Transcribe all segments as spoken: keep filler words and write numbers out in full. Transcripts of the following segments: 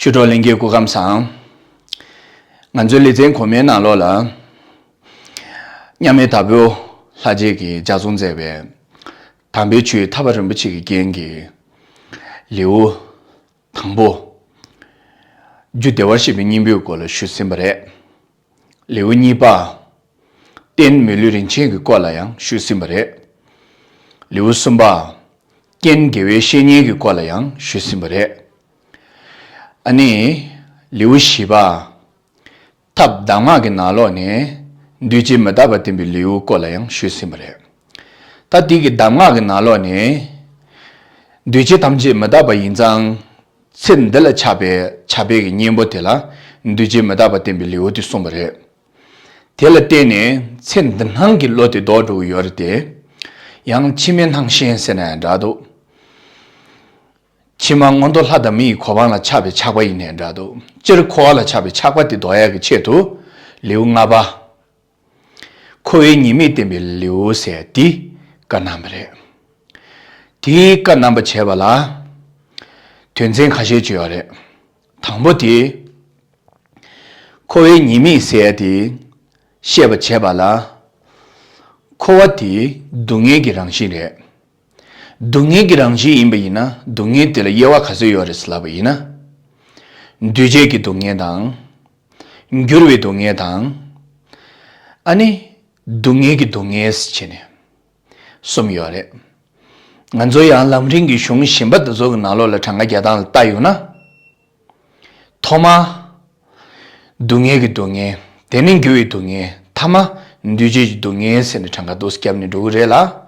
ཆོས་གྲོགས་ལྷན་རྒྱས་སྐུ་ཁམས་བཟང་། ང་ཚོའི་ལེ་ཚན་གོང་མའི་ནང་ལོགས་ལ། མཉམ་མེད་དྭགས་པོ་ལྷ་རྗེ་གིས་ལྗགས་རྩོམ་མཛད་པའི་དམ་པའི་ཆོས་ཐར་པ་རིན་པོ་ཆེ་གི་རྒྱན་གྱི་ལེའུ་དང་པོ། རྒྱུ་བདེ་བར་གཤེགས་པའི་སྙིང་པོའི་སྐོར་ལ་ཞུས་ཟིན་པ་རེད། ལེའུ་གཉིས་པ། རྟེན་མི་ལུས་རིན་ཆེན་གྱི་སྐོར་ལ་ཡང་ཞུས་ཟིན་པ་རེད། ལེའུ་གསུམ་པ། རྐྱེན་དགེ་བའི་བཤེས་གཉེན་གྱི་སྐོར་ལ་ཡང་ཞུས་ཟིན་པ་རེད། ཨ་ནི། ལེའུ་བཞི་པ། ཐབས་གདམས་ངག་གི་ནང་ལོགས་ནས་འདུས་བྱས་མི་རྟག་པ་བསྟན་པའི་ལེའུ་སྐོར་ལ་ཡང་ཞུས་ཟིན་པ་རེད། ད་དེ་གི་གདམས་ངག་གི་ནང་ལོགས་ནས། འདུས་བྱས་ཐམས་ཅད་མི་རྟག་པ་ཡིན་ཙང་། ཚེ་འདི་ལ་ཆགས་པའི་ཆགས་པའི་གི་གཉེན་པོ་དེ་ལ་འདུས་བྱས་མི་རྟག་པ་བསྟན་པའི་ལེའུ་དེ་གསུངས་པ་རེད། དེ་ལ་བརྟེན་ནས་ཚེ་འདི་སྣང་གི་བློ་དེ་ལྡོག་འགྲོ་གི་ཡོད་རེད་དེ། ཡང་ཕྱི་མའི་སྣང་ཞེན་ཟེར་ན་ཡང་འདྲ་འདུག་ཕྱི་མ་མངོན་མཐོ་ལྷ་དང་མི་ཡི་གོ་འཕང་ལ་ཆགས་པའི་ཆགས་པ་ཡིན་ནའི་འདྲ་འདུག་སྤྱིར་འཁོར་བ་ལ་ཆགས་པའི་ཆགས་པ་དེ་ལྡོག་ཡག་གི་ཆེད་དུ། ལེའུ་ལྔ་པ། འཁོར་བའི་ཉེས་དམིགས་བསྟན་པའི་ལེའུ་ཟེར་འདི་བཀའ་གནང་བ་རེད། དེའི་བཀའ་གནང་བ་བྱས་པ་ལ། དོན་ཚན་ཁ་ཤས་ཅིག་ཡོད་རེད། དང་པོ་དེ། འཁོར་བའི་ཉེས་དམིགས་ཟེར་དེ་བཤད་པ་བྱས་པ་ལ། འཁོར་བ་དེ་སྡུག་བསྔལ་གྱི་རང་བཞིན་རེད། སྡུག་བསྔལ་གྱི་རང་བཞིན་ཡིན་པ་ཡིན་ན་སྡུག་བསྔལ་དེ་ལ་དབྱེ་བ་ག་ཚོད་ཡོད་རེད་ཟེར་ལབ་པ་ཡིན་ན། འདུས་བྱས་ཀྱི་སྡུག་བསྔལ་དང་། འགྱུར་བའི་སྡུག་བསྔལ་དང་། ཨ་ནི། སྡུག་བསྔལ་གྱི་སྡུག་བསྔལ་ཟེར་བྱས་ནས། གསུམ་ཡོད་རེད། ང་ཚོ་ཡང་ལམ་རིམ་གྱི་གཞུང་གཞན་པ་དེ་ཚོ་གི་ནང་ལོགས་ལ་གྲངས་ཀ་རྒྱག་སྟངས་ལ་བལྟ་ཡོང་ན། ཐོག་མ། སྡུག་བསྔལ་གྱི་སྡུག་བསྔལ། དེ་ནས་འགྱུར་བའི་སྡུག་བསྔལ། ཐ་མ། འདུས་བྱས་ཀྱི་སྡུག་བསྔལ་ཟེར་ནས་གྲངས་ཀ་འདུག་སེ་བརྒྱབ་ནས་འགྲོ་གི་རེད་ལ།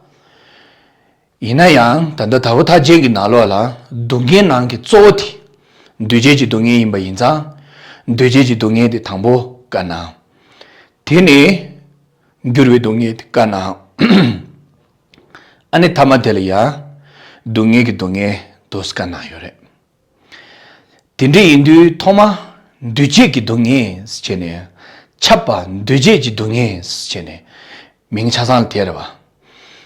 ཡིན་ན་ཡང་ད་ལྟ་དྭགས་པོ་ཐར་རྒྱན་གྱི་ནང་ལོགས་ལ་སྡུག་བསྔལ་ནང་གི་གཙོ་བོ་དེ། འདུས་བྱས་ཀྱི་སྡུག་བསྔལ་ཡིན་པ་ཡིན་ཙང་། འདུས་བྱས་ཀྱི་སྡུག་བསྔལ་དེ་དང་པོ་བཀའ་གནང་། དེ་ནས་འགྱུར་བའི་སྡུག་བསྔལ་དེ་བཀའ་གནང་། ཨ་ནི་ཐ་མ་དེ་ལ་ཡང་སྡུག་བསྔལ་གྱི་སྡུག་བསྔལ་འདུག་སེ་བཀའ་གནང་ཡོད་རེད། དེ་འདྲ་ཡིན་དུས་ཐོག་མ་འདུས་བྱས་ཀྱི་སྡུག་བསྔལ་ཟེར་བྱས་ནས། ཁྱབ་པ་འདུས་བྱས་ཀྱི་སྡུག་བསྔལ་ཟེར་བྱས་ནས་མིང་ཆ་ཚང་ལ་དེ་རེད་བ།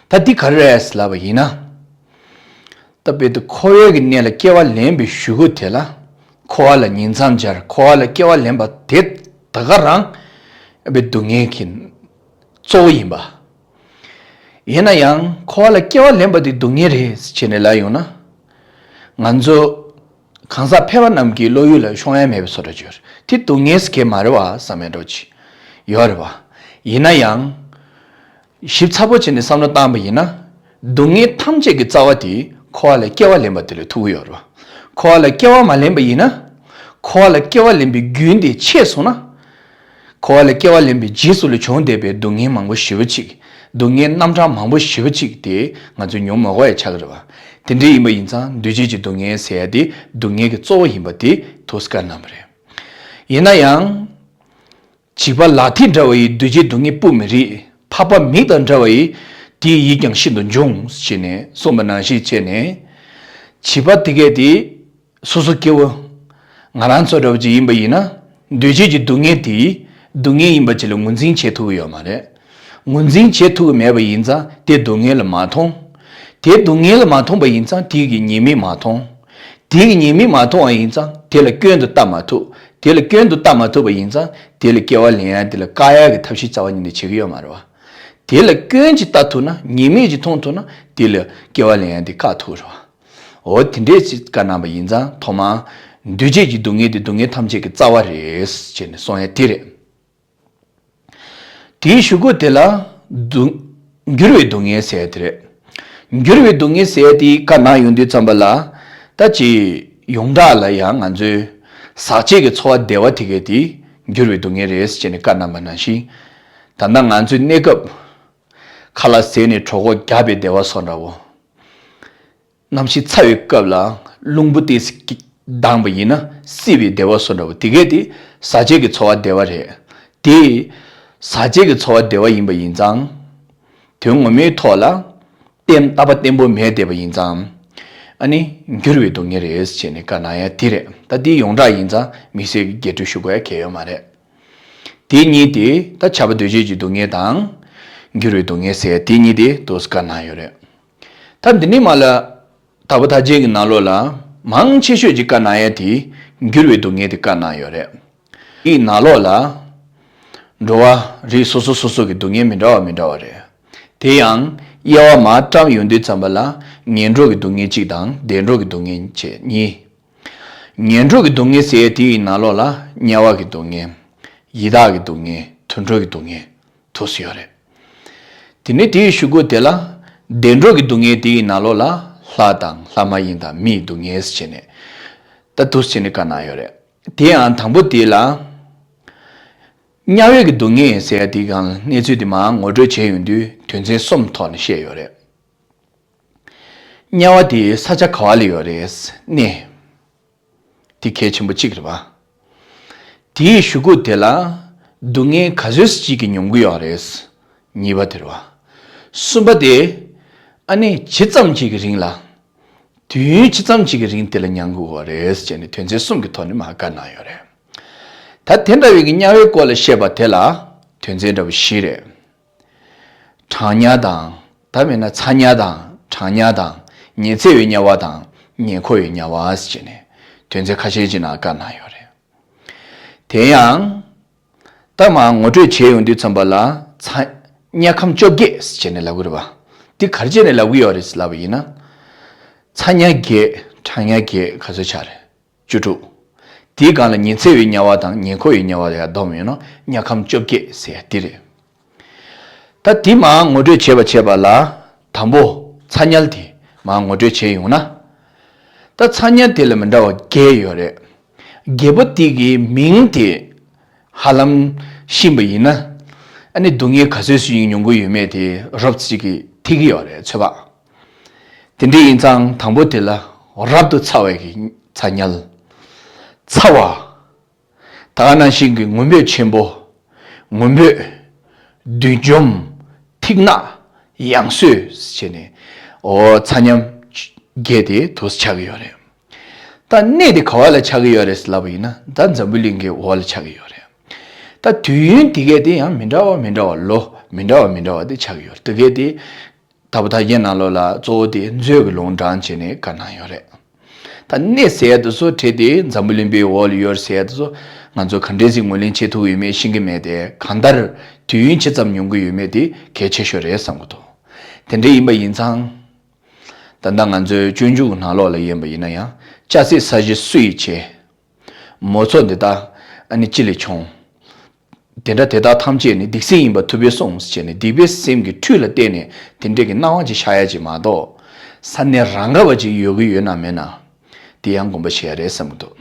ད་འདི་ག་རེ་རེད་ཟེར་ལབ་པ་ཡིན་ན། ད་དཔེ་དེ་འཁོར་བའི་གི་གནས་ལ་སྐྱེ་བ་ལེན་པའི་གཞུག་གུ་དེ་ལ། འཁོར་བ་ལ་ཉིང་མཚམས་སྦྱར། འཁོར་བ་ལ་སྐྱེ་བ་ལེན་པ་དེ་ད་ག་རང་དཔེ་སྡུག་བསྔལ་གྱི་གཙོ་བོ་ཡིན་པ། ཡིན་ན་ཡང་འཁོར་བ་ལ་སྐྱེ་བ་ལེན་པ་དེ་སྡུག་བསྔལ་རེད་ཟེར་བྱས་ནས་ལབ་ཡོང་ན། ང་ཚོ་གང་ཟག་ཕལ་པ་རྣམས་ཀྱི་བློ་ཡུལ་ལ་ཤོང་ཡ་མེད་པའི་བཟོ་འདྲ་ཅིག་ཡོད་རེད། དེ་སྡུག་བསྔལ་ཟེར་མཁན་མ་རེད་བ་བསམ་ཡ་འདྲ་ཅིག་ཡོད་རེད་བ། ཡིན་ན་ཡང་། ཞིབ་ཚགས་པོ་བྱས་ནས་བསམ་བློ་བཏང་པ་ཡིན་ན། སྡུག་བསྔལ་ཐམས་ཅད་ཀྱི་རྩ་བ་དེ་འཁོར་བ་ལ་སྐྱེ་བ་ལེན་པ་དེ་ལ་ཐུག་གི་ཡོད་རེད་བ། འཁོར་བ་ལ་སྐྱེ་བ་མ་ལེན་པ་ཡིན་ན། འཁོར་བ་ལ་སྐྱེ་བ་ལེན་པའི་རྒྱུན་དེ་ཆད་སོང་ན། འཁོར་བ་ལ་སྐྱེ་བ་ལེན་པའི་རྗེས་སུ་ལ་བྱུང་བསྡད་པའི་སྡུག་བསྔལ་མང་པོ་ཞེ་པོ་ཅིག་སྡུག་བསྔལ་རྣམ་གྲངས་མང་པོ་ཞེ་པོ་ཅིག་དེ་ང་ཚོས་མྱོང་མ་དགོས་ཡ་ཆགས་ཀྱི་རེད་བ། དེ་འདྲ་ཡིན་པ་ཡིན་ཙང་འདུས་བྱས་ཀྱི་སྡུག་བསྔལ་ཟེར་ཡ་དེ་སྡུག་བསྔལ་གྱི་གཙོ་བོ་ཡིན་པ་དེ་ཐུགས་བཀའ་གནང་བ་རེད། ཡིན་ན་ཡང་། བྱིས་པ་ལག་མཐིལ་འདྲ་བ་ཡི་འདུས་བྱས་སྡུག་བསྔལ་སྤུ་མི་རིག་འཕགས་པ་མིག་དང་འདྲ་བ་ཡི་དེའི་ཡིད་ཀྱང་ཤིན་ཏུ་འབྱུང་ཞེས་ནས་གསུངས་པ་ནང་བཞིན་བྱས་ནས། བྱིས་པ་དེ་གས་དེ། སོ་སོ་སྐྱེ་བོ། ང་རང་ཚོ་འདྲ་བོ་ཅིག་ཡིན་པ་ཡིན་ན། འདུས་བྱས་ཀྱི་སྡུག་བསྔལ་དེ། སྡུག་བསྔལ་ཡིན་པ་ཅིག་ལ་ངོས་འཛིན་བྱེད་ཐུབ་ཀྱི་ཡོད་མ་རེད། ངོས་འཛིན་བྱེད་ཐུབ་ཀྱི་མེད་པ་ཡིན་ཙང་དེ་སྡུག་བསྔལ་ལ་མ་མཐོང་། དེ་སྡུག་བསྔལ་ལ་མ་མཐོང་པ་ཡིན་ཙང་དེ་གི་ཉེས་དམིགས་མ་མཐོང་། དེ་གི་ཉེས་དམིགས་མ་མཐོང་བ་ཡིན་ཙང་དེ་ལ་སྐྱོན་དུ་ལྟ་མ་ཐུབ། དེ་ལ་སྐྱོན་དུ་ལྟ་མ་ཐུབ་པ་ཡིན་ཙང་དེ་ལ་སྐྱེ་བ་ལེན་ཡ་དེ་ལ་བཀག་ཡ་གི་ཐབས་ཤེས་རྩ་བ་ཉིད་ནས་བྱེད་ཀྱི་ཡོད་མ་རེད་བ། དེ་ལ་སྐྱོན་ཅིག་ལྟ་ཐུབ་ན་ཉེས་དམིགས་ཅིག་མཐོང་ཐུབ་ན་དེ་ལ་སྐྱེ་བ་ལེན་ཡ་དེ་བཀག་ཐུབ་རེད་བ། འོ་དེ་འདྲས་ཅིག་བཀའ་གནང་བ་ཡིན་ཙང་ཐོག་མར་འདུས་བྱས་ཀྱི་སྡུག་བསྔལ་དེ་སྡུག་བསྔལ་ཐམས་ཅད་ཀྱི་རྩ་བ་རེད་ཅེས་ནས་གསུང་ཡ་དེ་རེད། དེའི་གཞུག་གུ་དེ་ལ་སྡུག་འགྱུར་བའི་སྡུག་བསྔལ་ཟེར་ཡ་དེ་རེད། འགྱུར་བའི་སྡུག་བསྔལ་ཟེར་ཡ་དེ་བཀའ་གནང་ཡོང་དུས་ཙམ་པ་ལ། ད་ཅི་ཡོངས་གྲགས་ལ་ཡང་ང་ཚོའི་ཟག་བཅས་ཀྱི་ཚོར་བ་བདེ་བ་དེ་གས་དེ་འགྱུར་བའི་སྡུག་བསྔལ་རེད་ཅེས་ནས་བཀའ་གནང་བ་ནང་བཞིན། ད་ལྟ་ང་ཚོའི་གནས་སྐབས། ཁ་ལག་ཟས་ནས་གྲོད་ཁོག་རྒྱགས་པའི་བདེ་བ་སོགས་འདྲ་བོ། གནམ་གཤིས་ཚ་བའི་སྐབས་ལ་རླུང་བུ་ཏོག་ཙམ་ལྡང་བ་ཡིན་ན་བསིལ་བའི་བདེ་བ་བཟོ་འདྲ་བོ་དེ་གས་དེ་ཟག་བཅས་ཀྱི་ཚོར་བ་བདེ་བ་རེད། དེ་ཟག་བཅས་ཀྱི་ཚོར་བ་བདེ་བ་ཡིན་པ་ཡིན་ཙང་། དོན་ངོ་མའི་ཐོག་ལ་བརྟན་རྟག་པ་བརྟན་པོ་མེད་བསྡད་པ་ཡིན་ཙང་། ཨ་ནི་འགྱུར་བའི་སྡུག་བསྔལ་རེད་ཅེས་ནས་བཀའ་གནང་ཡ་དེ་རེད། ད་དེ་ཡོངས་གྲགས་ཡིན་ཙང་དམིགས་བསལ་གྱི་རྒྱས་སྤྲོས་ཞུ་དགོས་ཡ་གལ་ཡོད་མ་རེད། དེ་གཉིས་དེ་ད་ཁྱབ་པ་འདུས་བྱས་ཀྱི་སྡུག་བསྔལ་དང་། འགྱུར་བའི་སྡུག་བསྔལ་ཟེར་དེ་གཉིས་དེ་འདུག་སེ་བཀའ་གནང་ཡོད་རེད། ད་འདི་ནས་མར་ལ། དྭགས་པོ་ཐར་རྒྱན་གྱི་ནང་ལོགས་ལ་མང་ཆེ་ཤོས་ཀྱིས་བཀའ་གནང་ཡ་དེ་ འགྱུར་བའི་སྡུག་བསྔལ་དེ་བཀའ་གནང་ཡོད་རེད། དེའི་ནང་ལོགས་ལ། འགྲོ་བ་རིགས་སོ་སོ་སོ་སོ་གི་སྡུག་བསྔལ་མི་འདྲ་བ་མི་འདྲ་བ་རེད། དེ་ཡང་དབྱེ་བ་མར་བཀྲམ་ཡོང་དུས་ཙམ་པ་ལ། ངན་འགྲོ་གི་སྡུག་བསྔལ་གཅིག་དང་བདེ་འགྲོ་གི་སྡུག་བསྔལ་བཅས་གཉིས། ངན་འགྲོ་གི་སྡུག་བསྔལ་ཟེར་ཡས་དེ་ཡི་ནང་ལོགས་ལ་དམྱལ་བ་གི་སྡུག་བསྔལ། ཡི་དྭགས་ཀྱི་སྡུག་བསྔལ། དུད་འགྲོ་གི་སྡུག་བསྔལ། དུ་སུ་ཡོད་རེད། དེ་ནས་དེའི་གཞུག་གུ་དེ་ལ་བདེ་འགྲོ་གི་སྡུག་བསྔལ་དེ་ཡི་ནང་ལོགས་ལ་ལྷ་དང་ལྷ་མ་ཡིན་དང་མིའི་སྡུག་བསྔལ་ཟེར་བྱས་ནས། ད་དུ་སུ་བྱས་ནས་བཀའ་གནང་ཡོད་རེད། དེ་ཡང་དང་པོ་དེ་ལ། དམྱལ་བའི་གི་སྡུག་བསྔལ་ཟེར་ཡ་དེའི་སྒང་ལ་གནས་ཚུལ་དེ་མར་ངོ་སྤྲོད་བྱས་ཡོང་དུས་དོན་ཚན་གསུམ་ཐོག་ནས་བཤད་ཡོད་རེད། དམྱལ་བ་དེ་ས་ཆ་ག་བ་ལ་ཡོད་རེད། གནས། དེ་གལ་ཆེན་པོ་གཅིག་རེད་པ། དེའི་གཞུག་གུ་དེ་ལ་སྡུག་བསྔལ་ག་ཚོད་ཅིག་གི་མྱོང་གི་ཡོད་རེད། གཉིས་པ་དེ་རེད་པ། གསུམ་པ་དེ། ཨ་ནི་ཇི་ཙམ་ཅིག་གི་རིང་ལ། དུས་ཡུན་ཇི་ཙམ་ཅིག་གི་རིང་དེ་ལ་མྱང་དགོས་པ་རེད་ཅེས་ནས་དོན་ཚན་གསུམ་གྱི་ཐོག་ནས་མར་བཀའ་གནང་ཡོད་རེད། ད་དེ་འདྲ་བའི་གི་དམྱལ་བའི་སྐོར་ལ་བཤད་པ་དེ་ལ་དོན་ཚན་འདྲ་བ་བཞི་རེད། གྲང་དམྱལ་དང་། ད་མིན་ན་ཚ་དམྱལ་དང་། གྲང་དམྱལ་དང་། ཉི་ཚེ་བའི་དམྱལ་བ་དང་། ཉེ་འཁོར་བའི་དམྱལ་བ་ཅེས་ནས་དོན་ཚན་ཁ་ཤས་ཅིག་ནང་བཀའ་གནང་ཡོད་རེད། དེ་ཡང་། ད་མར་ངོ་སྤྲོད་བྱས་ཡོང་དུས་ཙམ་པ་ལ་ཚ། དམྱལ་ཁམས་བཅོ་བརྒྱད་ཟེར་བྱས་ནས་ལབ་ཀྱི་རེད་པ། འདི་ག་རེ་བྱས་ནས་ལབ་ཀྱི་ཡོད་རེད་ཟེར་ལབ་པ་ཡིན་ན། ཚ་དམྱལ་བརྒྱད། གྲང་དམྱལ་བརྒྱད་ག་ཚོད་ཆགས་རེད། བཅུ་དྲུག་དེའི་སྒང་ལ་ཉི་ཚེ་བའི་དམྱལ་བ་དང་ཉེ་འཁོར་བའི་དམྱལ་བ་ལ་ཡང་བསྡོམས་ཡོང་ན་དམྱལ་ཁམས་བཅོ་བརྒྱད་ཟེར་ཡ་འདི་རེད། ད་འདི་མར་ངོ་སྤྲོད་བྱས་པ་བྱས་པ་ལ། དང་པོ་ཚ་དམྱལ་དེ་མར་ངོ་སྤྲོད་བྱས་ཡོང་ན། ད་ཚ་དམྱལ་དེ་ལ་མི་འདྲ་བ་བརྒྱད་ཡོད་རེད། བརྒྱད་པོ་དེ་གི་མིང་དེ་ཧ་ལམ་ཤེས་པ་ཡིན་ན། ཨ་ནི་སྡུག་བསྔལ་ག་ཚོད་ཞིག་མྱོང་གི་ཡོད་མེད་དེ་རོབ་ཙམ་ཅིག་གིས་ཐིག་གི་ཡོད་རེད་ཚོད་དཔག་དེ་འདྲ་ཡིན་ཙང་དང་པོ་དེ་ལ་རབ་ཏུ་ཚ་བའི་གི་ཚ་དམྱལ། ཚ་བ། ད་ག་ནང་བཞིན་གྱི་ངུ་འབོད་ཆེན་པོ། ངུ་འབོད། བསྡུས་འཇོམས། ཐིག་ནག་ཡང་གསོས་བྱས་ནས། ཨོ་ཚ་དམྱལ་བརྒྱད་དེ་དུ་ཆགས་ཀྱི་ཡོད་རེད། ད་གནས་དེ་ག་བ་ལ་ཆགས་ཀྱི་ཡོད་རེད་ལབ་པ་ཡིན་ན་ད་འཛམ་བུ་གླིང་གི་འོག་ལ་ཆགས་ཀྱི་ཡོད་རེད། ད་དུས་ཡུན་དེ་གས་དེ་ཡང་མི་འདྲ་བ་མི་འདྲ་བ་ལོ་མི་འདྲ་བ་མི་འདྲ་བ་དེ་ཆགས་ཀྱི་ཡོད་རེད། དེ་གས་དེ། དྭགས་པོ་དར་རྒྱས་ནང་ལོགས་ལ་གཙོ་བོ་དེ་མཛོད་ཀྱི་ལུང་དྲངས་བྱས་ནས་བཀའ་གནང་ཡོད་རེད། ད་གནས་ཟེར་ཡ་དེ་ཚོ་བྲིས་ཏེ་འཛམ་བུ་གླིང་པའི་འོག་ལ་ཡོད་ཟེར་ཡ་དེ་ཚོ་ང་ཚོ་ག་འདྲས་ཞིག་ངོས་ལེན་བྱེད་ཐུབ་ཡོད་མེད་ཤེས་ཀྱི་མེད་དེ། གང་ལྟར་དུས་ཡུན་ཇི་ཙམ་མྱོང་གི་ཡོད་མེད་དེ་གལ་ཆེ་ཤོས་རེད་བསམ་གྱི་འདུག་དེ་འདྲས་ཡིན་པ་ཡིན་ཙང་། ད་ལྟ་ང་ཚོའི་སྤྱོད་འཇུག་གི་ནང་ལོགས་ལ་ཡིན་པ་ཡིན་ན་ཡང་། ལྕགས་སྲེག་ས་གཞི་སུ་ཡིས་བྱས། མོ་ཚོགས་འདི་དག་ཨ་ནི་ཅི་ལས་བྱུང་། དེ་འདྲ་དེ་དག་ཐམས་ཅད་ནི་སྡིག་སྲིན་ཡིན་པ་ཐུབ་པས་གསུངས་ཟེར་ནས་སྡིག་པའི་སེམས་ཀྱི་འཁྲུལ་ལ་བརྟེན་ནས་དེ་འདྲས་ཀྱི་སྣང་བ་ཅིག་ཤར་ཡ་ཅིག་མ་གཏོགས། ས་གནས་རང་ག་བ་ཅིག་ཡོད་ཀྱི་ཡོད་ན་མེད་ན། དེ་ཡང་དགོངས་པ་བཞེས་ཡ་རེད་བསམ་གྱི་འདུག་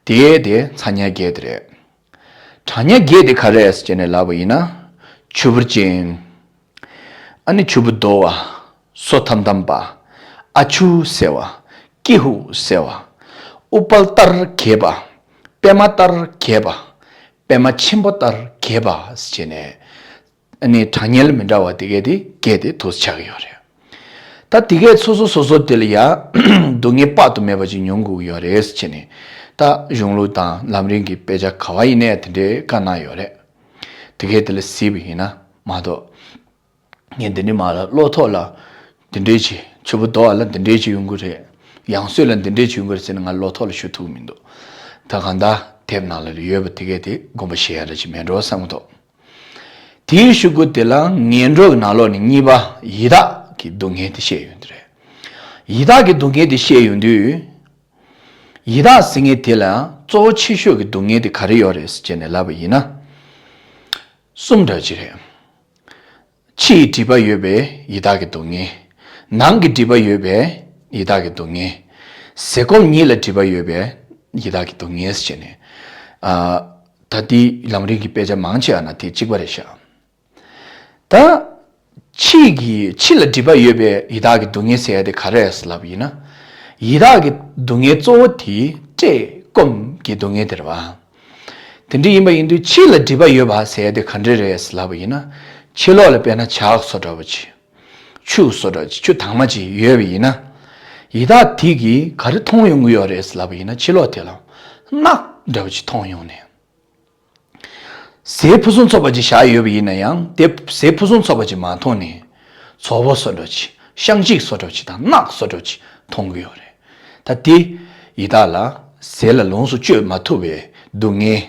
དེ་དེ་ཚ་དམྱལ་བརྒྱད་དེ་རེད། གྲང་དམྱལ་བརྒྱད་དེ་ག་རེ་རེད་ཟེར་ནས་ལབ་པ་ཡིན་ན། ཆུ་བུར་ཅན། ཨ་ནི་ཆུ་བུར་རྡོ་བ། སོ་ཐམ་ཐམ་པ། ཨ་ཆུ་ཟེར་བ། ཀི་ཧུ་ཟེར་བ། ཨུཏྤལ་ལྟར་གས་པ། པད་མ་ལྟར་གས་པ། པད་མ་ཆེན་པོ་ལྟར་གས་པ་ཟེར་ནས། ཨ་ནི་གྲང་དམྱལ་མི་འདྲ་བ་དེ་གས་དེ་གས་དེ་དུ་ཆགས་ཀྱི་ཡོད་རེད། ད་དེ་གས་སོ་སོ་སོ་སོ་དེ་ལ་ཡ་སྡུག་བསྔལ་དཔག་ཏུ་མེད་པ་ཅིག་མྱོང་དགོས་ཀྱི་ཡོད་རེད་ཟེར་ནས། ད་གཞུང་ལུགས་དང་ལམ་རིམ་གྱི་དཔེ་ཆ་ག་བ་ཡིན་ནའི་དེ་འདྲའི་བཀའ་གནང་ཡོད་རེད། དེ་གས་དེ་ལ་གཟིགས་པ་ཡིན་ན་མ་གཏོགས། ངས་འདི་ནས་མར་ལ་བློ་ཐོག་ལ་འདི་འདྲས་ཅིག་ཆུ་བུར་རྡོ་བ་ལ་འདི་འདྲས་ཅིག་ཡོང་གི་རེད། ཡང་སོས་ལ་འདི་འདྲས་ཅིག་ཡོང་གི་རེད་ཟེར་ནས་ང་བློ་ཐོག་ལ་ཞུ་ཐུབ་ཀྱི་མི་འདུག་ད་གང་ལྟར་དེབ་ནང་ལ་ཡོད་པ་དེ་གས་དེ་དགོངས་པ་བཞེས་ཡ་ར་ཅིག་མེད་འགྲོ་བསམ་གྱི་འདུག་དེའི་གཞུག་གུ་དེ་ལ་ངན་འགྲོ་གི་ནང་ལོགས་ནས་གཉིས་པ་ཡི་དྭགས་ཀྱི་སྡུག་བསྔལ་དེ་བཤད་ཡོང་དུས་རེད། ཡི་དྭགས་ཀྱི་སྡུག་བསྔལ་དེ་བཤད་ཡོང་དུས། ཡི་དྭགས་ཟེར་མཁན་དེ་ལ་གཙོ་བོ་ཆེ་ཤོས་ཀྱི་སྡུག་བསྔལ་དེ་ག་རེ་ཡོད་རེད་ཟེར་ནས་ལབ་པ་ཡིན་ན། གསུམ་འདྲ་ཅིག་རེད། ཕྱི་ཡི་སྒྲིབ་པ་ཡོད་པས་ཡི་དྭགས་ཀྱི་སྡུག་བསྔལ། ནང་གི་སྒྲིབ་པ་ཡོད་པས་ཡི་དྭགས་ཀྱི་སྡུག་བསྔལ། ཟས་སྐོམ་གཉིས་ལ་སྒྲིབ་པ་ཡོད་པས་ཡི་དྭགས་ཀྱི་སྡུག་བསྔལ་ཟེར་ནས། ཨ། ད་ལྟའི་ལམ་རིམ་གྱི་དཔེ་ཆ་མང་ཆེ་བ་ན་དེ་གཅིག་པ་རེད་ཤག་ད། ཕྱི་གི་ཕྱི་ལ་སྒྲིབ་པ་ཡོད་པའི་ཡི་དྭགས་ཀྱི་སྡུག་བསྔལ་ཟེར་ཡ་དེ་ག་རེ་རེད་ལབ་ཡིན་ན། ཡི་དྭགས་ཀྱི་སྡུག་བསྔལ་གཙོ་བོ་དེ་བཀྲེས་སྐོམ་གྱི་སྡུག་བསྔལ་དེ་རེད་བ། དེ་འདྲ་ཡིན་པ་ཡིན་དུས་ཕྱི་ལ་སྒྲིབ་པ་ཡོད་པ་ཟེར་ཡ་དེ་ག་འདྲ་རེད་ལབ་པ་ཡིན་ན། ཕྱི་ལོགས་ལ་དཔེར་ན་བྱག་བཟོ་འདྲ་བོ་ཅིག་ཆུ་བཟོ་འདྲ་ཅིག་ཆུ་དྭངས་མ་ཅིག་ཡོད་པ་ཡིན་ན། ཡི་དྭགས་དེ་གིས་ག་རེ་མཐོང་ཡོང་གི་ཡོད་རེད་ལབ་པ་ཡིན་ན་ཕྱི་ལོགས་དེ་ལ་རྣག་འདྲ་བོ་ཅིག་མཐོང་ཡོང་ནས། ཟས་ཕུན་སུམ་ཚོགས་པ་ཅིག་བཞག་ཡོད་པ་ཡིན་ན་ཡང་དེ་ཟས་ཕུན་སུམ་ཚོགས་པ་ཅིག་མ་མཐོང་ནས། བཙོག་པ་བཟོ་འདྲ་ཅིག་བཤང་གཅིག་བཟོ་འདྲ་ཅིག་དང་རྣག་བཟོ་འདྲ་ཅིག་མཐོང་གི་ཡོད་རེད། ད་དེ་ཡི་དྭགས་ལ་ ཟས་ལ་ལོངས་སུ་སྤྱོད་མ་ཐུབ་པའི་སྡུག་བསྔལ།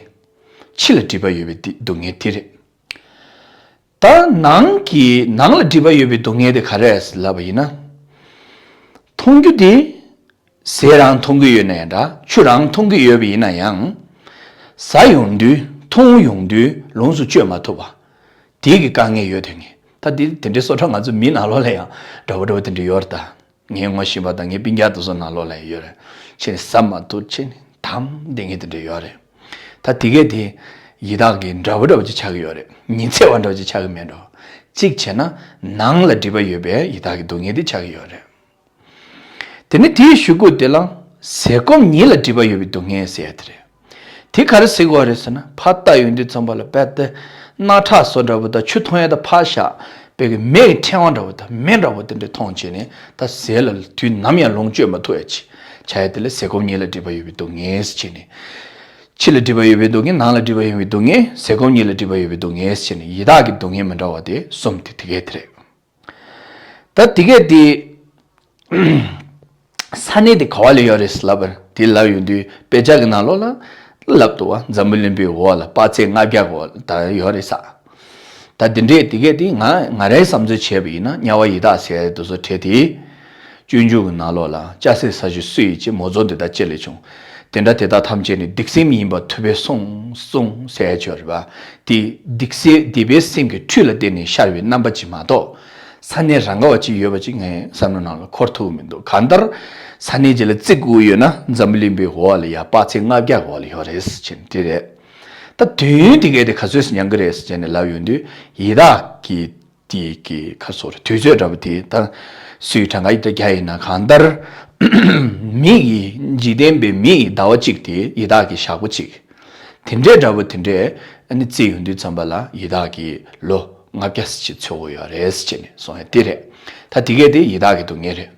ཕྱི་ལ་སྒྲིབ་པ་ཡོད་པའི་སྡུག་བསྔལ་དེ་རེད། ད་ནང་གི་ནང་ལ་སྒྲིབ་པ་ཡོད་པའི་སྡུག་བསྔལ་དེ་ག་རེ་ལབ་པ་ཡིན་ན། མཐོང་རྒྱུ་དེ། ཟས་རང་མཐོང་གི་ཡོད་ན་ཡང་འདྲ། ཆུ་རང་མཐོང་གི་ཡོད་པ་ཡིན་ན་ཡང་། ཟ་ཡོང་དུས་མཐོང་ཡོང་དུས་ལོངས་སུ་སྤྱོད་མ་ཐུབ་པ། དེའི་གི་དཀའ་ངལ་ཡོད་དོན་ངེས། ད་དེ་དེ་འདྲའི་སོ་ཐར་ང་ཚོ་མི་ནང་ལོགས་ལ་ཡང་འདྲ་བོ་འདྲ་བོ་དེ་འདྲ་ཡོད་རེད་ད། ངའི་ངོ་ཤེས་པ་དང་ངའི་སྤུན་ཀྱག་དེ་ཚོ་ནང་ལོགས་ལ་ཡང་ཡོད་རེད། ཁྱེད་ནི་ཟ་མ་ཐུབ། ཁྱེད་ནི་དམ་བསྡད་མཁན་དེ་འདྲ་ཡོད་རེད། ད་དེ་གས་དེ་ཡི་དྭགས་ཀྱི་འདྲ་བོ་འདྲ་བོ་ཅིག་ཆགས་ཀྱི་ཡོད་རེད། ཉི་ཚེ་བ་འདྲ་བོ་ཅིག་ཆགས་ཀྱི་མེད་འགྲོ། གཅིག་བྱས་ན་ནང་ལ་སྒྲིབ་པ་ཡོད་པའི་ཡི་དྭགས་ཀྱི་སྡུག་བསྔལ་དེ་ཆགས་ཀྱི་ཡོད་རེད། དེ་ནས་དེའི་གཞུག་གུ་དེ་ལ་ཟས་སྐོམ་གཉིས་ལ་སྒྲིབ་པ་ཡོད་པའི་སྡུག་བསྔལ་ཟེར་ཡ་དེ་རེད། དེ་ག་རེ་ཟེར་དགོས་རེད་ཟེར་ན། ཕར་ལྟ་ཡོང་དུས་ཙམ་པ་ལ་རྦད་དེ་རྣག་ཁྲག་བཟོ་འདྲ་པོ་དང་ཆུ་འཐུང་ཡ་དང་ཕར་བཞག་དཔེ་གི་མེ་གི་ཕྲེང་བ་འདྲ་པོ་དང་མེ་འདྲ་པོ་དེ་འདྲ་མཐོང་བྱས་ནས། ད་ཟས་ལ་དུས་ནམ་ཡང་ལོངས་སྤྱོད་མ་ཐུབ་ཡ་ཅིག་ཆགས་ཡ་དེ་ལ་ཟས་སྐོམ་གཉིས་ལ་སྒྲིབ་པ་ཡོད་པའི་སྡུག་བསྔལ་ཟེར་བྱས་ནས། ཕྱི་ལ་སྒྲིབ་པ་ཡོད་པའི་སྡུག་བསྔལ། ནང་ལ་སྒྲིབ་པ་ཡོད་པའི་སྡུག་བསྔལ། ཟས་སྐོམ་གཉིས་ལ་སྒྲིབ་པ་ཡོད་པའི་སྡུག་བསྔལ་ཟེར་བྱས་ནས། ཡི་དྭགས་ཀྱི་སྡུག་བསྔལ་མི་འདྲ་བ་དེ་གསུམ་དེ་དེ་གས་དེ་རེད། ད་དེ་གས་དེ། ས་གནས་དེ་ག་བ་ལ་ཡོད་རེད་ལབ་པར་དེ་ལབ་ཡོང་དུས། དཔེ་ཆ་གི་ནང་ལོགས་ལ་ལབ་འདུག་བ། འཛམ་བུ་གླིང་པའི་འོག་ལ་དཔག་ཚད་ལྔ་བརྒྱ་འོག་ད་ཡོད་རེད་ས། ད་དེ་འདྲས་དེ་གས་དེ་ང་ང་རའི་བསམ་ཚུལ་བྱས་པ་ཡིན་ན། དམྱལ་བ་ཡི་དྭགས་ཟེར་དེ་ཚོ་གྲས་དེ། སྤྱོད་འཇུག་གི་ནང་ལོགས་ལ་སྐྱ་སེར་ས་ཆུ་སུ་ཡིས་བྱེད། མོ་ཚོགས་འདི་དག་ཅི་ལས་བྱུང་། དེ་འདྲ་དེ་དག་ཐམས་ཅད་ནི་སྡིག་སེམས་ཡིན་པར་ཐུབ་པས་གསུངས་གསུངས་ཟེར་ཡ་ཅིག་ཡོད་རེད་པ། དེ་སྡིག་སེམས་སྡིག་པའི་སེམས་ཀྱི་འཁྲུལ་ལ་བརྟེན་ནས་ཤར་བའི་རྣམ་པ་ཅིག་མ་གཏོགས། ས་གནས་རང་ག་བ་ཅིག་ཡོད་པ་ཅིག་ངའི་བསམ་བློ་ནང་ལ་འཁོར་ཐུབ་ཀྱི་མི་འདུག་གང་ལྟར་ས་གནས་ཅིག་ལ་བརྩི་དགོས་ཡོད་ན། འཛམ་བུ་གླིང་པའི་འོག་ལ་ཡ་དཔག་ཚད་ལྔ་བརྒྱ་འོག་ལ་ཡོད་རེད་ཟེར་བྱས་ནས་དེ་རེད། ད་དུས་ཡུན་དེ་གས་དེ་ག་ཚོད་ཉན་གི་རེད་ཟེར་བྱས་ནས་ལབ་ཡོང་དུས། ཡི་དྭགས་ཀྱི་དེ་གི་ག་རེ་ཟེར་དགོས་རེད། དུས་ཚོད་འདྲ་པོ་དེ་ད་སུའི་གྲངས་ཀ་ཡི་ད་རྒྱ་ཡིན་ན། གང་ལྟར་མི་ཡི་འཇིག་རྟེན་པའི་མི་ཡི་ཟླ་བ་གཅིག་དེ་ཡི་དྭགས་ཀྱི་ཞག་པོ་གཅིག་དེ་འདྲས་འདྲ་པོ་དེ་འདྲས་ཨ་ནི་བརྩིས་ཡོང་དུས་ཙམ་པ་ལ་ཡི་དྭགས་ཀྱི་ལོ་ལྔ་བརྒྱ་ཙམ་ཅིག་འཚོ་གི་ཡོད་རེད་ཟེར་བྱས་ནས་གསུངས་ཡ་དེ་རེད། ད་དེ་གས་དེ་ཡི་དྭགས་ཀྱི་སྡུག་བསྔལ་རེད།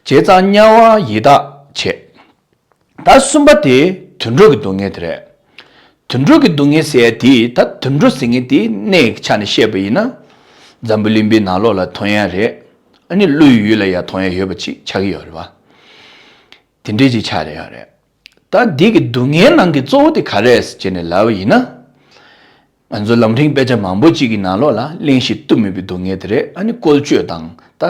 བྱས་ཙང་དམྱལ་བ་ཡི་དྭགས་བྱས། ད་གསུམ་པ་དེ་དུད་འགྲོ་གི་སྡུག་བསྔལ་དེ་རེད། དུད་འགྲོ་གི་སྡུག་བསྔལ་ཟེར་ཡ་དེ། ད་དུད་འགྲོ་ཟེར་མཁན་དེ་གནས་ཀྱི་ཆ་ནས་བཤད་པ་ཡིན་ན། འཛམ་བུ་གླིང་པའི་ནང་ལོགས་ལ་མཐོང་ཡ་རེད། ཨ་ནི་ཀླུ་ཡུལ་ལ་ཡ་མཐོང་ཡ་ཡོད་པ་ཅིག་ཆགས་ཀྱི་ཡོད་རེད་པ། དེ་འདྲས་ཅིག་ཆགས་རེད་ཡོད་རེད། ད་འདི་གི་སྡུག་བསྔལ་ནང་གི་གཙོ་བོ་དེ་ག་རེ་རེད་ཟེར་བྱས་ནས་ལབ་པ་ཡིན་ན། ང་ཚོ་ལམ་རིམ་དཔེ་ཆ་མང་པོ་ཅིག་གི་ནང་ལོགས་ལ་གླེང་ཞིང་བཏུབ་མེད་པའི་སྡུག་བསྔལ་དེ་རེད། ཨ་ནི་བཀོལ་སྤྱོད་དང་། ད་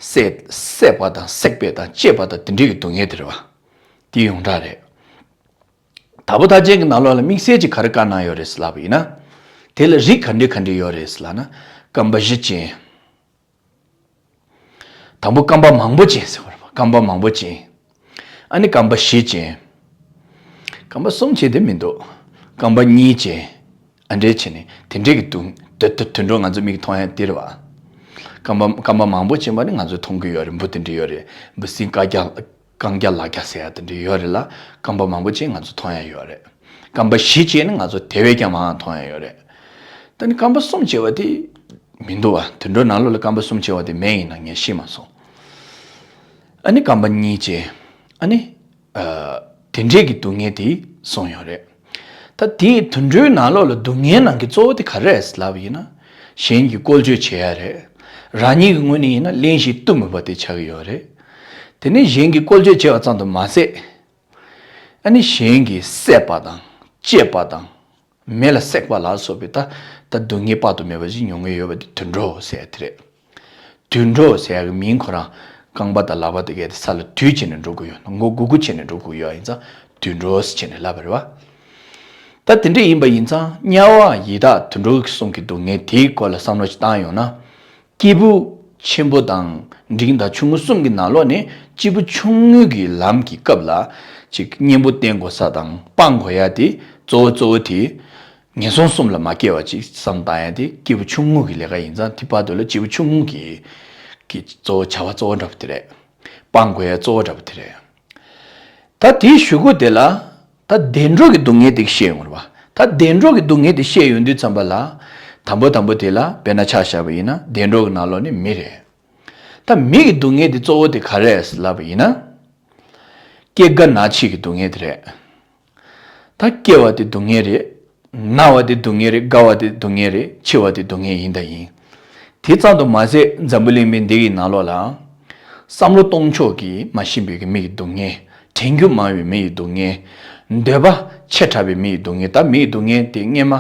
བསད་བསད་པ་དང་བསྲེགས་པ་དང་བཅད་པ་དང་དེ་འདྲས་ཀྱི་སྡུག་བསྔལ་དེ་རེད་པ། དེ་ཡོངས་གྲགས་རེད། དྭགས་པོ་ཐར་ཆེན་གྱི་ནང་ལོགས་ལ་དམིགས་བསལ་གྱིས་ག་རེ་བཀའ་གནང་ཡོད་རེད་ལབ་པ་ཡིན་ན། དེ་ལ་རིགས་ག་འདྲ་ག་འདྲ་ཡོད་རེད་ལབ་ན། རྐང་པ་བཞི་ཅན། དང་པོ་རྐང་པ་མང་པོ་ཅན་ཟེར་བ་རེད་པ། རྐང་པ་མང་པོ་ཅན། ཨ་ནི་རྐང་པ་བཞི་ཅན། རྐང་པ་གསུམ་ཅན་དེ་མི་འདུག་རྐང་པ་གཉིས་ཅན། ཨ་འདྲས་བྱས་ནས་དེ་འདྲས་ཀྱི་དུ་དུ་དུ་དུད་འགྲོ་ང་ཚོ་མིག་མཐོང་ཡ་དེ་རེད་པ། རྐང་པ་རྐང་པ་མང་པོ་ཅན་པ་ནི་ང་ཚོ་མཐོང་གི་ཡོད་རེད། འབུ་དེ་འདྲས་ཡོད་རེད། འབུ་སྲིན་དཀར་རྒྱ། རྐང་རྒྱ་ལག་རྒྱ་ཟེར་ཡ་དེ་འདྲ་ཡོད་རེད་ལ། རྐང་པ་མང་པོ་ཅན་ང་ཚོ་མཐོང་ཡ་ཡོད་རེད། རྐང་པ་བཞི་ཅན་ནི་ང་ཚོ་དེ་བས་ཀྱང་མང་བ་མཐོང་ཡ་ཡོད་རེད། ད་ནི་རྐང་པ་གསུམ་ཅན་པ་དེ་མི་འདུག་བ། དུད་འགྲོ་ནང་ལོགས་ལ་རྐང་པ་གསུམ་ཅན་པ་དེ་མེད་ཡིན་ན་ངས་ཤེས་མ་སོང་། ཨ་ནི་རྐང་པ་གཉིས་ཅན། ཨ་ནི་ཨ་དེ་འདྲས་ཀྱི་སྡུག་བསྔལ་དེ་གསུངས་ཡོད་རེད། ད་དེའི་དུད་འགྲོའི་ནང་ལོགས་ལ་སྡུག་བསྔལ་ནང་གི་གཙོ་བོ་དེ་ག་རེ་རེད་ལབ་པ་ཡིན་ན། གཞན་གྱིས་བཀོལ་སྤྱོད་བྱེད་ཡ་རེད། རང་ཉིད་ཀྱི་ངོས་ནས་ཡིན་ན་གླེང་ཞིང་བཏུབ་མེད་པ་དེ་ཆགས་ཀྱི་ཡོད་རེད། དེ་ནས་གཞན་གྱིས་བཀོལ་སྤྱོད་བྱས་པ་ཙམ་དུ་མ་ཟད། ཨ་ནི་གཞན་གྱིས་བསད་པ་དང་བཅད་པ་དང་མེ་ལ་བསྲེགས་པ་ལ་སོགས་པའི་ད་ད་སྡུག་བསྔལ་དཔག་ཏུ་མེད་པ་ཞིག་མྱོང་གི་ཡོད་པ་དེ་དུད་འགྲོ་ཟེར་ཡ་དེ་རེད། དུད་འགྲོ་ཟེར་ཡ་གི་མིང་ཁོ་རང་རྐང་པ་དང་ལག་པ་དེ་གས་དེ་ས་ལ་དུད་བྱས་ནས་འགྲོ་གི་ཡོད། མགོ་སྒུར་སྒུར་བྱས་ནས་འགྲོ་གི་ཡོད་ཡིན་ཙང་དུད་འགྲོ་ཟེར་བྱས་ནས་ལབ་པ་རེད་བ། ད་དེ་འདྲ་ཡིན་པ་ཡིན་ཙང་དམྱལ་བ་ཡི་དྭགས་དུད་འགྲོ་གསུམ་གྱི་སྡུག་བསྔལ་དེའི་སྐོར་ལ་བསམ་བློ་ཞིག་བཏང་ཡོང་ན། སྐྱེས་བུ་ཆེན་པོ་དང་འབྲིང་དང་ཆུང་ངུ་གསུམ་གྱི་ནང་ལོགས་ནས་སྐྱེས་བུ་ཆུང་ངུ་གི་ལམ་གྱི་སྐབས་ལ་ཅིག་གཉེན་པོ་བསྟེན་དགོས་ས་དང་སྤང་དགོས་ཡ་དེ་གཙོ་བོ་གཙོ་བོ་དེ་ངན་སོང་གསུམ་ལ་མ་སྐྱེ་བ་ཅིག་བསམ་བཏང་ཡ་དེ་སྐྱེས་བུ་ཆུང་ངུ་གི་ལས་ཀ་ཡིན་ཙང་དེ་བར་དུ་ལ་སྐྱེས་བུ་ཆུང་ངུ་གི་གི་གཙོ་བོ་བྱ་བ་གཙོ་བོ་འདྲ་པོ་དེ་རེད། སྤང་དགོས་ཡ་གཙོ་བོ་འདྲ་པོ་དེ་རེད། ད་དེའི་གཞུག་གུ་དེ་ལ་ད་བདེ་འགྲོ་གི་སྡུག་བསྔལ་དེ་བཤད་ཡོང་རེད་བ། ད་བདེ་འགྲོ་གི་སྡུག་བསྔལ་དེ་བཤད་ཡོང་དུས་ཙམ་པ་ལ། དང་པོ་དང་པོ་དེ་ལ་དཔེར་ན་ཆ་བཞག་པ་ཡིན་ན་བདེ་འགྲོ་གི་ནང་ལོགས་ནི་མི་རེད། ད་མི་གི་སྡུག་བསྔལ་དེ་གཙོ་བོ་དེ་ག་རེ་རེད་ལབ་པ་ཡིན་ན། སྐྱེ་རྒ་ན་འཆི་གི་སྡུག་བསྔལ་དེ་རེད། ད་སྐྱེ་བ་དེ་སྡུག་བསྔལ་རེད། ན་བ་དེ་སྡུག་བསྔལ་རེད། རྒ་བ་དེ་སྡུག་བསྔལ་རེད། འཆི་བ་དེ་སྡུག་བསྔལ་ཡིན་དང་ཡིན། དེ་ཙམ་དུ་མ་ཟད་འཛམ་བུ་གླིང་མི་འདི་གི་ནང་ལོགས་ལ། བསམ་བློ་གཏོང་ཕྱོགས་ཀྱི་མ་ཤེས་པའི་གི་མི་གི་སྡུག་བསྔལ། དྲན་རྒྱུ་མང་བའི་མི་ཡི་སྡུག་བསྔལ། འདོད་པ་ཆེ་དྲགས་པའི་མི་ཡི་སྡུག་བསྔལ། ད་མི་ཡི་སྡུག་བསྔལ་དེ་སྔོན་མ་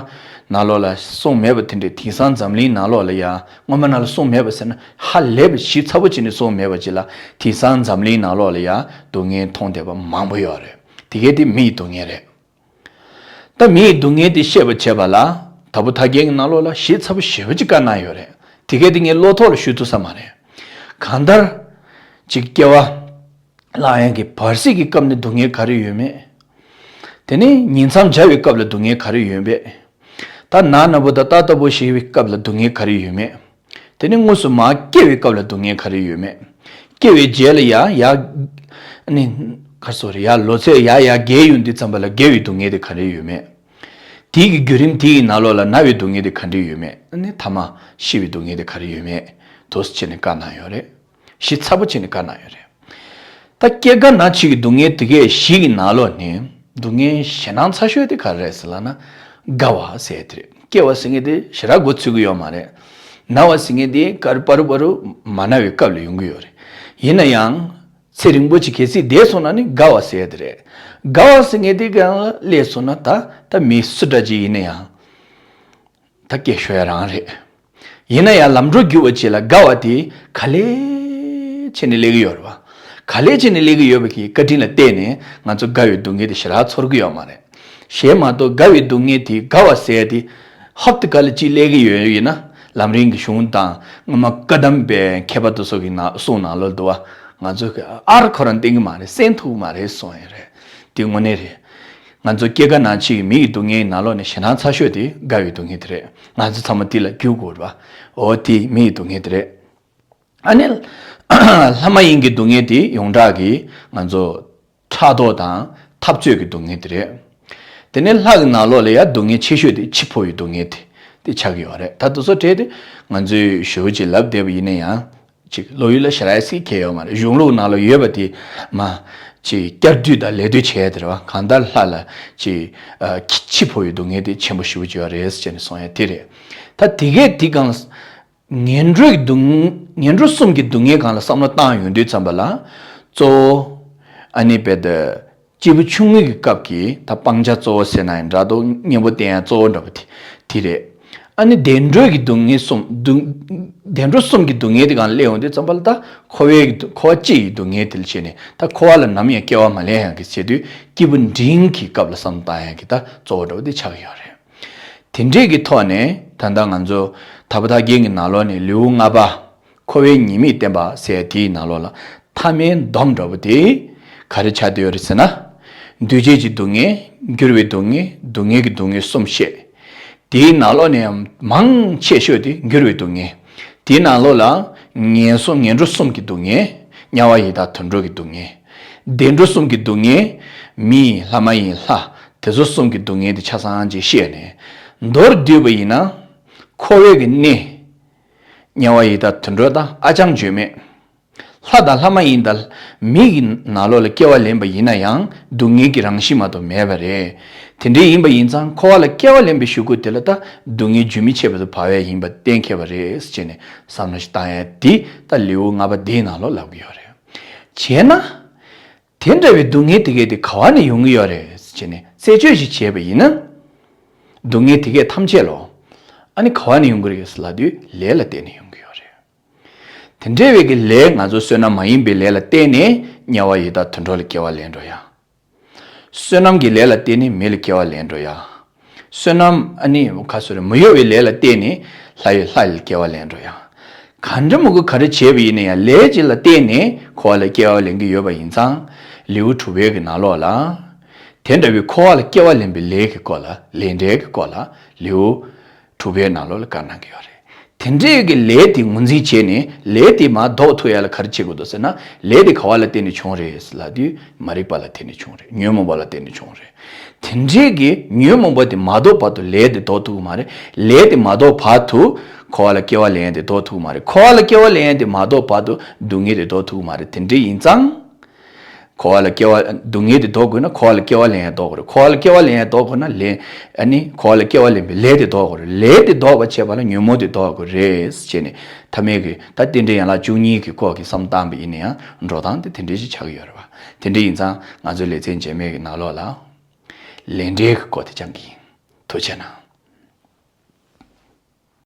ནང་ལོགས་ལ་གསུངས་མེད་པ་དེ་འདྲའི་དེང་སང་འཛམ་གླིང་ནང་ལོགས་ལ་ཡང་སྔོན་མ་ནང་ལ་གསུངས་མེད་པ་ཟེར་ན་ཧ་ལས་པའི་ཞིབ་ཚགས་པོ་བྱས་ནས་གསུངས་མེད་པ་ཅིག་ལ། དེང་སང་འཛམ་གླིང་ནང་ལོགས་ལ་ཡང་སྡུག་བསྔལ་མཐོང་བསྡད་པ་མང་པོ་ཡོད་རེད། དེ་གས་དེ་མི་ཡི་སྡུག་བསྔལ་རེད། ད་མི་ཡི་སྡུག་བསྔལ་དེ་བཤད་པ་བྱས་པ་ལ། དྭགས་པོ་དྭགས་རྒྱལ་གྱི་ནང་ལོགས་ལ་ཞིབ་ཚགས་པོ་ཞེ་པོ་ཅིག་བཀའ་གནང་ཡོད་རེད། དེ་གས་དེ་ངས་བློ་ཐོག་ལ་ཞུ་ཐུབ་ས་མ་རེད། གང་ལྟར་ཅིག་སྐྱེ་བ་བླང་ཡག་གི་བར་སྲིད་ཀྱི་སྐབས་ནས་སྡུག་བསྔལ་ག་རེ་ཡོད་མེད། དེ་ནས་ཉིང་མཚམས་སྦྱར་བའི་སྐབས་ལ་སྡུག་བསྔལ་ག་རེ་ཡོད་མེད། ད་ནག་ནག་པོ་དང་རྟ་ལྟ་བུ་ཞེས་པའི་སྐབས་ལ་སྡུག་བསྔལ་ག་རེ་ཡོད་མེད། དེ་ནས་དངོས་སུ་མར་སྐྱེ་བའི་སྐབས་ལ་སྡུག་བསྔལ་ག་རེ་ཡོད་མེད། སྐྱེ་བའི་རྗེས་ལ་ཡར་ཡར་ནི་ག་སོ་རེ་ཡར་ལོ་ཚད་ཡར་ཡར་རྒས་ཡོང་དུས་ཙམ་པ་ལ་རྒས་པའི་སྡུག་བསྔལ་དེ་ག་རེ་ཡོད་མེད། དེའི་གི་བརྒྱུད་རིམ་དེའི་ནང་ལོགས་ལ་ན་བའི་སྡུག་བསྔལ་དེ་ག་འདྲ་ཡོད་མེད། ཨ་ནི་ཐ་མ་ཤི་བའི་སྡུག་བསྔལ་དེ་ག་རེ་ཡོད་མེད། འདུག་སེ་བྱས་ནས་བཀའ་གནང་ཡོད་རེད། ཞིབ་ཚགས་པོ་བྱས་ནས་བཀའ་གནང་ཡོད་རེད། ད་སྐྱེ་རྒ་ན་འཆི་གི་སྡུག་བསྔལ་དེ་གས་བཞི་གི་ནང་ལོགས་ནས་སྡུག་བསྔལ་ཞེད་སྣང་ཚ་ཤོས་དེ་ག་རེ་རེད་ཟེར་ལབ་ན། རྒ་བ་ཟེར་དེ་རེད། སྐྱེ་བ་ཟེར་མཁན་དེ་ཞེ་དྲག་མགོ་ཚོད་ཀྱི་ཡོད་མ་རེད། ན་བ་ཟེར་མཁན་དེ་ག་རེ་བར་དུ་བར་དུ་མ་ན་བའི་སྐབས་ལ་ཡོང་གི་ཡོད་རེད། ཡིན་ན་ཡང་། ཚེ་རིང་པོ་ཅིག་གལ་སྲིད་བསྡད་སོང་ན་ནི་རྒ་བ་ཟེར་ཡ་དེ་རེད། རྒ་བ་ཟེར་མཁན་དེ་གང་ལ་སླེབས་སོང་ན་ད་ད་མི་སུ་འདྲ་ཅིག་ཡིན་ན་ཡང་ད་སྐྱེ་ཤོར་ཡ་རང་རེད། ཡིན་ན་ཡང་ལམ་འགྲོ་རྒྱུག་པ་ཅིག་ལ་རྒ་བ་དེ་ག་ལེ་བྱས་ནས་སླེབས་ཀྱི་ཡོད་རེད་བ། ག་ལེ་བྱས་ནས་སླེབས་ཀྱི་ཡོད་པ་གི་བཀའ་དྲིན་ལ་བརྟེན་ནས་ང་ཚོ་རྒ་བའི་སྡུག་བསྔལ་དེ་ཞེ་དྲག་ཚོར་གྱི་ཡོད་མ་རེད། གཞན་མ་གཏོགས་རྒ་བའི་སྡུག་བསྔལ་དེ་རྒ་བ་ཟེར་ཡ་དེ། ཧབ་ཏེ་ག་ལ་ཅིག་སླེབས་ཀྱི་ཡོད་ཡིན་ན། ལམ་རིམ་གྱི་གཞུང་དང་སྔོན་མ་བཀའ་གདམས་པའི་མཁས་པ་དེ་ཚོ་གི་ནང་གསུང་ནང་ལོགས་འདུག་བ། ང་ཚོ་གི་ཨར་ཁོ་རང་བསྟན་གྱི་མ་རེད། གསན་ཐུབ་ཀྱི་མ་རེད་གསུང་ཡ་རེད། དེ་དངོས་གནས་རེད། ང་ཚོ་སྐྱེ་རྒ་ན་འཆི་གི་མི་ཡི་སྡུག་བསྔལ་ནང་ལོགས་ནས་ཞེད་སྣང་ཚ་ཤོས་དེ་རྒ་བའི་སྡུག་བསྔལ་དེ་རེད། ང་ཚོ་ཚང་མ་དེ་ལ་རྒྱུག་དགོས་རེད་བ། འོ་དེ་མི་ཡི་སྡུག་བསྔལ་དེ་རེད། ཨ་ནི། ལྷ་མ་ཡིན་གྱི་སྡུག་བསྔལ་དེ་ཡོངས་གྲགས་ཀྱི་ང་ཚོ་ཕྲག་དོག་དང་འཐབ་རྩོད་ཀྱི་སྡུག་བསྔལ་དེ་རེད། དེ་ནས་ལྷ་གི་ནང་ལོགས་ལ་ཡང་སྡུག་བསྔལ་ཆེ་ཤོས་དེ་འཆི་འཕོ་བའི་སྡུག་བསྔལ་དེ་དེ་ཆགས་ཀྱི་ཡོད་རེད། ད་དེ་ཚོ་གྲས་དེ་ང་ཚོས་ཞེ་པོ་ཅིག་ལབ་བསྡད་པ་ཡིན་ན་ཡང་། ཅིག་བློ་ཡུལ་ལ་ཞེ་དྲག་ཟིག་ཁེལ་ཡོད་མ་རེད། གཞུང་ལུགས་ནང་ལ་ཡོད་པ་དེ་མ། ཅིག་བསྐྱར་ཟློས་དང་ལད་ཟློས་བྱས་དེ་རེད་བ། གང་ལྟར་ལྷ་ལ་ཅིག་ཨ། འཆི་འཕོ་བའི་སྡུག་བསྔལ་དེ་ཆེན་པོ་ཞེ་པོ་ཅིག་ཡོད་རེད་ཟེར་ནས་གསུང་ཡ་དེ་རེད། ད་དེ་གས་དེ་གང་། ངན་འགྲོའི་སྡུག་ངན་འགྲོ་གསུམ་གྱི་སྡུག་བསྔལ་སྒང་ལ་བསམ་བློ་བཏང་ཡོང་དུས་ཙམ་པ་ལ། གཙོ་བོ། ཨ་ནི་བེ་ད། སྐྱེས་བུ་ཆུང་ངུའི་གི་སྐབས་ཀྱི་ད་སྤང་བྱ་གཙོ་བོ་ཟེར་ན་ཡང་འདྲ་འདུག་གཉེན་པོ་བསྟེན་ཡ་གཙོ་བོ་འདྲ་པོ་དེ་དེ་རེད། ཨ་ནི་བདེ་འགྲོའི་གི་སྡུག་བསྔལ་གསུམ་སྡུག་བདེ་འགྲོ་གསུམ་གྱི་སྡུག་བསྔལ་དེ་སྒང་ལ་སླེབས་ཡོང་དུས་ཙམ་པ་ལ། ད་འཁོར་བའི་གི་འཁོར་བ་སྤྱི་ཡི་སྡུག་བསྔལ་དེ་ལ་བྱས་ནས་ད་འཁོར་བ་ལ་ནམ་ཡང་སྐྱེ་བ་མ་ལེན་ཡ་གི་ཆེད་དུ་སྐྱེས་བུ་འབྲིང་གི་སྐབས་ལ་བསམ་བློ་བཏང་ཡ་གི་ད་གཙོ་བོ་འདྲ་པོ་དེ་ཆགས་ཀྱི་ཡོད་རེད། དེ་འདྲས་ཀྱི་ཐོག་ནས་ད་ལྟ་ང་ཚོ་དྭགས་པོ་དྭགས་རྒྱལ་གྱི་ནང་ལོགས་ནས་ལེའུ་ལྔ་པ། འཁོར་བའི་ཉེས་དམིགས་བསྟན་པ་ཟེར་དེའི་ནང་ལོགས་ལ་ཐ་མའི་སྡོམ་འདྲ་པོ་དེ་ག་རེ་ཆགས་བསྡད་ཡོད་རེད་ཟེར་ན། འདུས་བྱས་ཀྱི་སྡུག་བསྔལ། འགྱུར་བའི་སྡུག་བསྔལ། སྡུག་བསྔལ་གྱི་སྡུག་བསྔལ་གསུམ་བཤད། དེའི་ནང་ལོགས་ནས་ཡང་མང་ཆེ་ཤོས་དེ་འགྱུར་བའི་སྡུག་བསྔལ། དེའི་ནང་ལོགས་ལ་ངན་སོང་ངན་འགྲོ་གསུམ་གྱི་སྡུག་བསྔལ། དམྱལ་བ་ཡི་དྭགས་དུད་འགྲོ་གི་སྡུག་བསྔལ། བདེ་འགྲོ་གསུམ་གྱི་སྡུག་བསྔལ། མི་ལྷ་མ་ཡིན་ལྷ། དེ་ཚོ་གསུམ་གྱི་སྡུག་བསྔལ་དེ་ཆ་ཚང་ཅིག་བཤད་ནས། མདོར་བསྡུས་པ་ཡིན་ན། འཁོར་བའི་གི་གནས། དམྱལ་བ་ཡི་དྭགས་དུད་འགྲོ་དང་ཨ་ཅང་བརྗོད་མེད། ལྷ་དང་ལྷ་མ་ཡིན་དང་མི་གི་ནང་ལོགས་ལ་སྐྱེ་བ་ལེན་པ་ཡིན་ན་ཡང་སྡུག་བསྔལ་གྱི་རང་བཞིན་མ་གཏོགས་མེད་པ་རེད། དེ་འདྲ་ཡིན་པ་ཡིན་ཙང་འཁོར་བ་ལ་སྐྱེ་བ་ལེན་པའི་གཞུག་གུ་དེ་ལ་ད་སྡུག་བསྔལ་རྒྱུན་མི་ཆད་པ་དུ་བབས་ཡ་ཡིན་པ་གཏན་འཁེལ་བ་རེད་ཟེར་ནས་བསམ་བློ་ཞིག་བཏང་ཡ་དེ་ད་ལེའུ་ལྔ་པ་དེའི་ནང་ལོགས་ལབ་ཀྱི་ཡོད་རེད། བྱས་ན། དེ་འདྲ་བའི་སྡུག་བསྔལ་དེ་གས་དེ་ག་བ་ནས་ཡོང་གི་ཡོད་རེད་ཟེར་ནས་རྩད་གཅོད་ཞིག་བྱས་པ་ཡིན་ན། སྡུག་བསྔལ་དེ་གས་ཐམས་ཅད་ལོ། ཨ་ནི་ག་བ་ནས་ཡོང་གི་རེད་ཟེར་ལབ་དུས་ལས་ལ་བརྟེན་ནས་ཡོང་གི་ཡོད་རེད། དེ་འདྲ་བའི་གི་ལས་ང་ཚོ་བསོད་ནམས་མ་ཡིན་པའི་ལས་ལ་བརྟེན་ནས་དམྱལ་བ་ཡི་དྭགས་དུད་འགྲོ་ལ་སྐྱེ་བ་ལེན་འགྲོ་ཡ། བསོད་ནམས་ཀྱི་ལས་ལ་བརྟེན་ནས་མི་ལ་སྐྱེ་བ་ལེན་འགྲོ་ཡ། བསོད་ནམས་ཨ་ནི་ཁ་སོ་རེ་མི་གཡོ་བའི་ལས་ལ་བརྟེན་ནས་ལྷ་ཡི་ལྷ་ལ་སྐྱེ་བ་ལེན་འགྲོ་ཡ། ག་འདྲ་མི་དགོས་ག་རེ་བྱས་པ་ཡིན་ན་ཡང་ལས་ཅིག་ལ་བརྟེན་ནས་འཁོར་བ་ལ་སྐྱེ་བ་ལེན་གྱི་ཡོད་པ་ཡིན་ཙང་། ལེའུ་དྲུག་པའི་གི་ནང་ལོགས་ལ། དེ་འདྲ་བའི་འཁོར་བ་ལ་སྐྱེ་བ་ལེན་པའི་ལས་ཀྱི་སྐོར་ལ་ལས་འབྲས་ཀྱི་སྐོར་ལ་ལེའུ། དྲུག་པའི་ནང་ལོགས་ལ་བཀའ་གནང་གི་ཡོད་རེད། དེ་འདྲའི་གི་ལས་དེ་ངོས་འཛིན་བྱས་ནས་ལས་དེ་མར་ལྡོག་ཐུབ་ཡ་ལ་ག་རེ་བྱེད་དགོས་འདུག་ཟེར་ན། ལས་དེ་ག་བ་ལ་བརྟེན་ནས་བྱུང་རེད་ལབ་དུས་མ་རིག་པ་ལ་བརྟེན་ནས་བྱུང་རེད། ཉོན་མོངས་པ་ལ་བརྟེན་ནས་བྱུང་རེད། དེ་འདྲའི་གི་ཉོན་མོངས་པ་དེ་མ་ལྡོག་བར་དུ་ལས་དེ་ལྡོག་ཐུབ་ཀྱི་མ་རེད། ལས་དེ་མ་ལྡོག་བར་དུ་འཁོར་བ་ལ་སྐྱེ་བ་ལེན་ཡ་དེ་ལྡོག་ཐུབ་ཀྱི་མ་རེད། འཁོར་བ་ལ་སྐྱེ་བ་ལེན་ཡ་དེ་མ་ལྡོག་བར་དུ་སྡུག་བསྔལ་དེ་ལྡོག་ཐུབ་ཀྱི་མ་རེད། དེ་འདྲ་ཡིན་ཙང་། འཁོར་བ་ལ་སྐྱེ་བ་སྡུག་བསྔལ་དེ་ལྡོག་དགོས་ན་འཁོར་བ་ལ་སྐྱེ་བ་ལེན་ཡ་ལྡོག་དགོས་རེད། འཁོར་བ་ལ་སྐྱེ་བ་ལེན་ཡ་ལྡོག་དགོས་ན་ལེན། ཨ་ནི་འཁོར་བ་ལ་སྐྱེ་བ་ལེན་པའི་ལས་དེ་ལྡོག་དགོས་རེད། ལས་དེ་ལྡོག་པ་བྱས་པ་ལ་ཉོན་མོངས་དེ་ལྡོག་དགོས་རེད་ཟེར་ནས་ཐ་མའི་གི་ད་རྟེན་འབྲེལ་ཡན་ལག་བཅུ་གཉིས་ཀྱི་སྐོར་གྱི་བསམ་བཏང་པ་ཡིན་ན་ཡང་འགྲོ་སྟངས་དེ་དེ་འདྲའི་ཞིག་ཆགས་ཀྱི་ཡོད་རེད་བ། དེ་འདྲ་ཡིན་ཙང་ང་ཚོའི་ལེ་ཚན་རྗེས་མའི་ནང་ལོགས་ལ་ལས་འབྲས་ཀྱི་སྐོར་དེ་སྦྱང་གི་ཡིན། ཐུགས་རྗེ་གནང་།